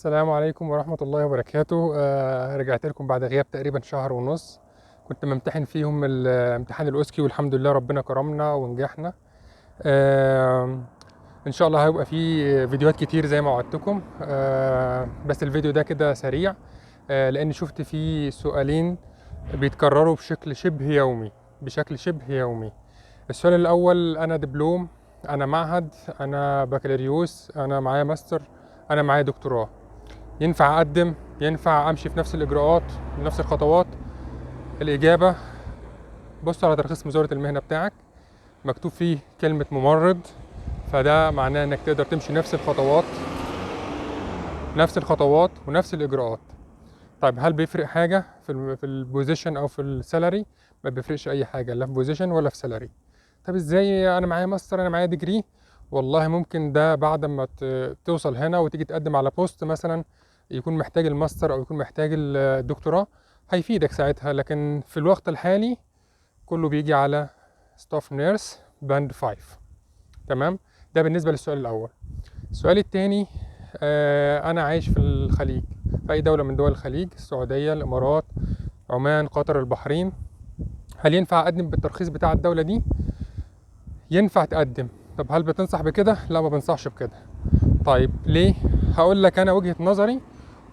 السلام عليكم ورحمة الله وبركاته. رجعت لكم بعد غياب تقريبا شهر ونص، كنت ممتحن فيهم امتحان ال OSCE، والحمد لله ربنا كرمنا ونجحنا. إن شاء الله هيبقى فيه فيديوهات كتير زي ما وعدتكم، بس الفيديو ده كده سريع، لأن شفت فيه سؤالين بيتكرروا بشكل شبه يومي، بشكل شبه يومي. السؤال الأول: أنا دبلوم، أنا معهد، أنا بكالوريوس، أنا معايا ماستر، أنا معايا دكتوراه، ينفع أقدم؟ ينفع أمشي في نفس الإجراءات بنفس الخطوات؟ الإجابة: بص على ترخيص مزاولة المهنة بتاعك، مكتوب فيه كلمة ممرض، فده معناه إنك تقدر تمشي نفس الخطوات، نفس الخطوات ونفس الإجراءات. طيب هل بيفرق حاجة في ال position أو في ال salary؟ ما بيفرقش أي حاجة، لا في position ولا في salary. طب إزاي أنا معايا ماستر، أنا معايا degree؟ والله ممكن ده بعد ما توصل هنا وتيجي تقدم على post مثلا يكون محتاج الماستر أو يكون محتاج الدكتوراه، هيفيدك ساعتها. لكن في الوقت الحالي كله بيجي على staff nurse band 5. تمام، ده بالنسبة للسؤال الأول. السؤال الثاني: أنا عايش في الخليج، في أي دولة من دول الخليج، السعودية، الإمارات، عمان، قطر، البحرين، هل ينفع أقدم بالترخيص بتاع الدولة دي؟ ينفع تقدم. طب هل بتنصح بكده؟ لا، ما بنصحش بكده. طيب ليه؟ هقول لك أنا وجهة نظري،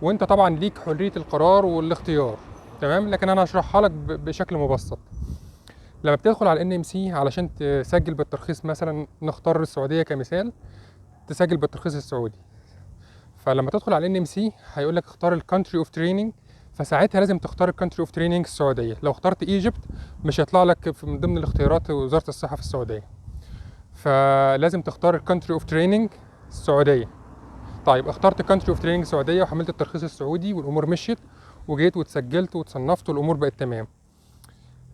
وانت طبعا ليك حرية القرار والاختيار، تمام، لكن انا هشرحها لك بشكل مبسط. لما بتدخل على ال NMC علشان تسجل بالترخيص، مثلا نختار السعودية كمثال، تسجل بالترخيص السعودي، فلما تدخل على ال NMC هيقول لك اختار ال country of training، فساعتها لازم تختار ال country of training السعودية. لو اخترت Egypt مش هيطلع لك من ضمن الاختيارات وزارة الصحة في السعودية، فلازم تختار ال country of training السعودية. طيب اخترت country of training السعودية وحملت الترخيص السعودي والامور مشيت، وجيت واتسجلت وتصنفت والامور بقت تمام.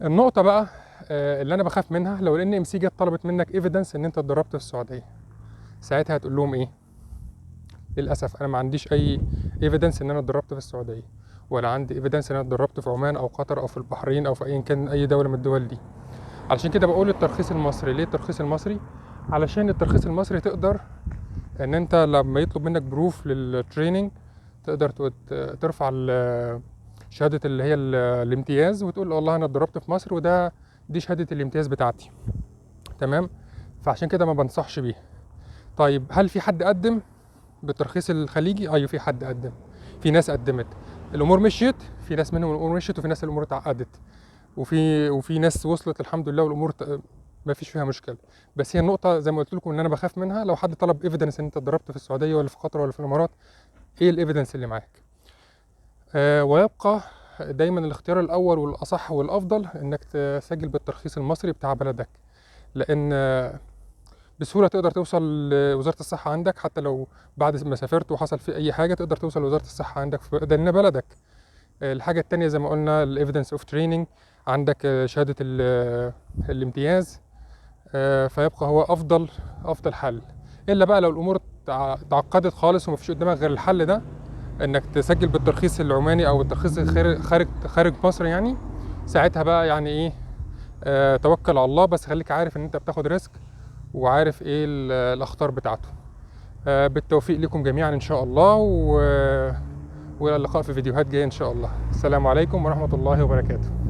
النقطة بقى اللي انا بخاف منها، لو ال NMC جت طلبت منك evidence ان انت اتدربت في السعودية، ساعتها هتقول لهم ايه؟ للاسف انا ما عنديش اي evidence ان انا اتدربت في السعودية، ولا عندي evidence ان انا اتدربت في عمان او قطر او في البحرين او في ايا كان اي دولة من الدول دي. علشان كده بقول الترخيص المصري. ليه الترخيص المصري؟ علشان الترخيص المصري تقدر ان انت لما يطلب منك proof لل training تقدر ترفع شهادة اللي هي الامتياز وتقول والله انا اتدربت في مصر وده دي شهادة الامتياز بتاعتي. تمام، فعشان كده ما بنصحش بيها. طيب هل في حد قدم بالترخيص الخليجي؟ ايوه في حد قدم، في ناس قدمت، الامور مشيت، في ناس منهم الامور مشيت وفي ناس الامور اتعقدت، وفي ناس وصلت الحمد لله والامور ما فيش فيها مشكلة. بس هي النقطة زي ما قلت لكم ان انا بخاف منها، لو حد طلب evidence ان انت اتدربت في السعودية ولا في قطر ولا في الامارات، ايه ال evidence اللي معاك؟ ويبقى دايما الاختيار الاول والاصح والافضل انك تسجل بالترخيص المصري بتاع بلدك، لان بسهولة تقدر توصل لوزارة الصحة عندك، حتى لو بعد ما سافرت وحصل في اي حاجة تقدر توصل لوزارة الصحة عندك في لان بلدك. الحاجة التانية زي ما قلنا ال evidence of training، عندك شهادة الامتياز، فيبقى هو افضل حل. الا بقى لو الامور تعقدت خالص ومفيش قدامك غير الحل ده، انك تسجل بالترخيص العماني او الترخيص خارج مصر، ساعتها بقى توكل على الله، بس خليك عارف ان انت بتاخد risk وعارف ايه الاخطار بتاعته. بالتوفيق لكم جميعا ان شاء الله، والى اللقاء في فيديوهات جاية ان شاء الله. السلام عليكم ورحمة الله وبركاته.